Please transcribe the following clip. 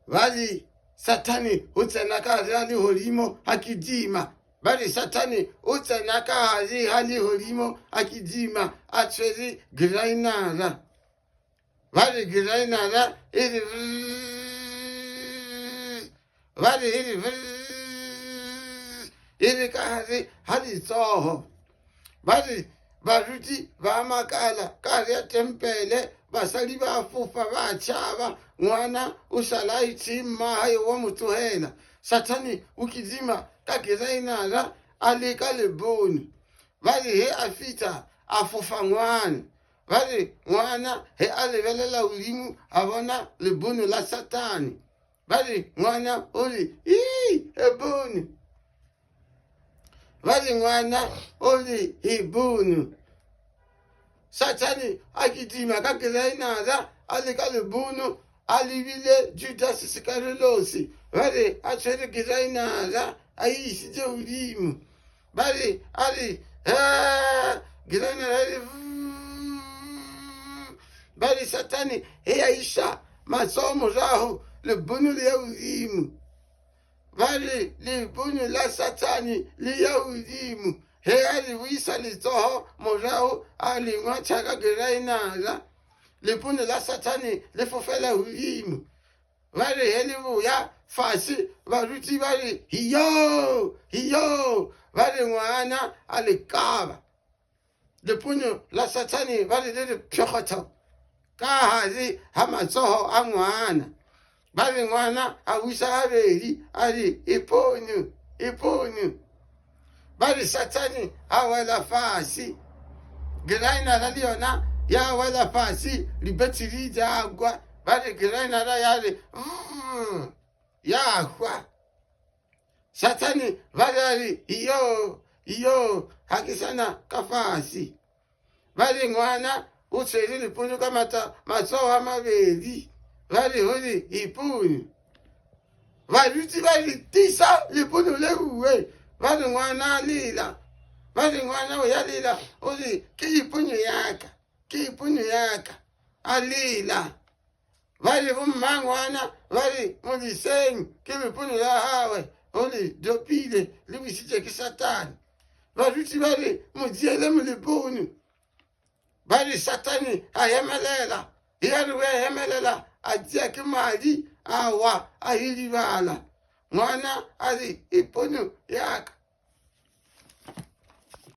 Ba re, Sathane o tsena ka gare ga legodimo a kitima. Ba re, Sathane o tsena ka gare ga legodimo a kitima a tshwere grainara. Ba re grainara e re ba re e re e re ka gare ga letsogo. Ba re baruti ba makala ka gare ya tempele, basadi ba fofa ba tšhaba, ngwana o šala a itše mmagae wa mo tlogela. Sathane o kitima ka gerainara a leka lebone. Ba re ge a fihla a fofa ngwana. Ba re ngwana ge a lebelela godimo a bona lebone la Sathane. Ba re ngwana o re ii ebone. Ba re ngwana o re ebone. Sathane a kitima ka kerainara a le ka lebono a lebile Judas Iskariote. Ba re a tshwere kerainara a e isitše godimo. Ba re a re kerainara e re ba re Sathane he a iša matsogo morago lebono le ya godimo. Ba re lepono la Sathane le ya godimo ge a le buisa letsogo morago a le ngwatha ka gerainara. Lepono la Sathane le fofela godimo. Ba re ge le boya fase baruti ba re hiyo hiyo, ba re ngwana a le kaba. Leponyo la Sathane ba re le re phekgotho ka gare ga matsogo a ngwana. Ba re ngwana a buša gabedi a re eponyo, eponyo. Ba re Sathane a wela fase. Gerainara le yona ya wela fase, dibetiri tša kwa. Ba re gerainara ya re ya hwa. Sathane ba re a re, Iyoo, iyoo, ga ke sana ka fase. Ba re ngwana o tshwere lepone ka mata matsogo a mabedi. Ba re go re ipone. Baruti ba re tisa lepone le uwe. Ba re ngwana a lela. Ba re ngwana o ya lela o re ke ipone yaka, ke ipone yaka. A lela. Ba re go mmangwana, ba re, Modiseng, ke mepone ya gagwe, o le dopile, le busitše ke Satane. Baruti ba re, Mo tšeele molepone. Ba re, Satane a emelela. Ya re o emelela, a tšea ke madi, a wa, a idibala. Ngwana a re, Ipone ya ka.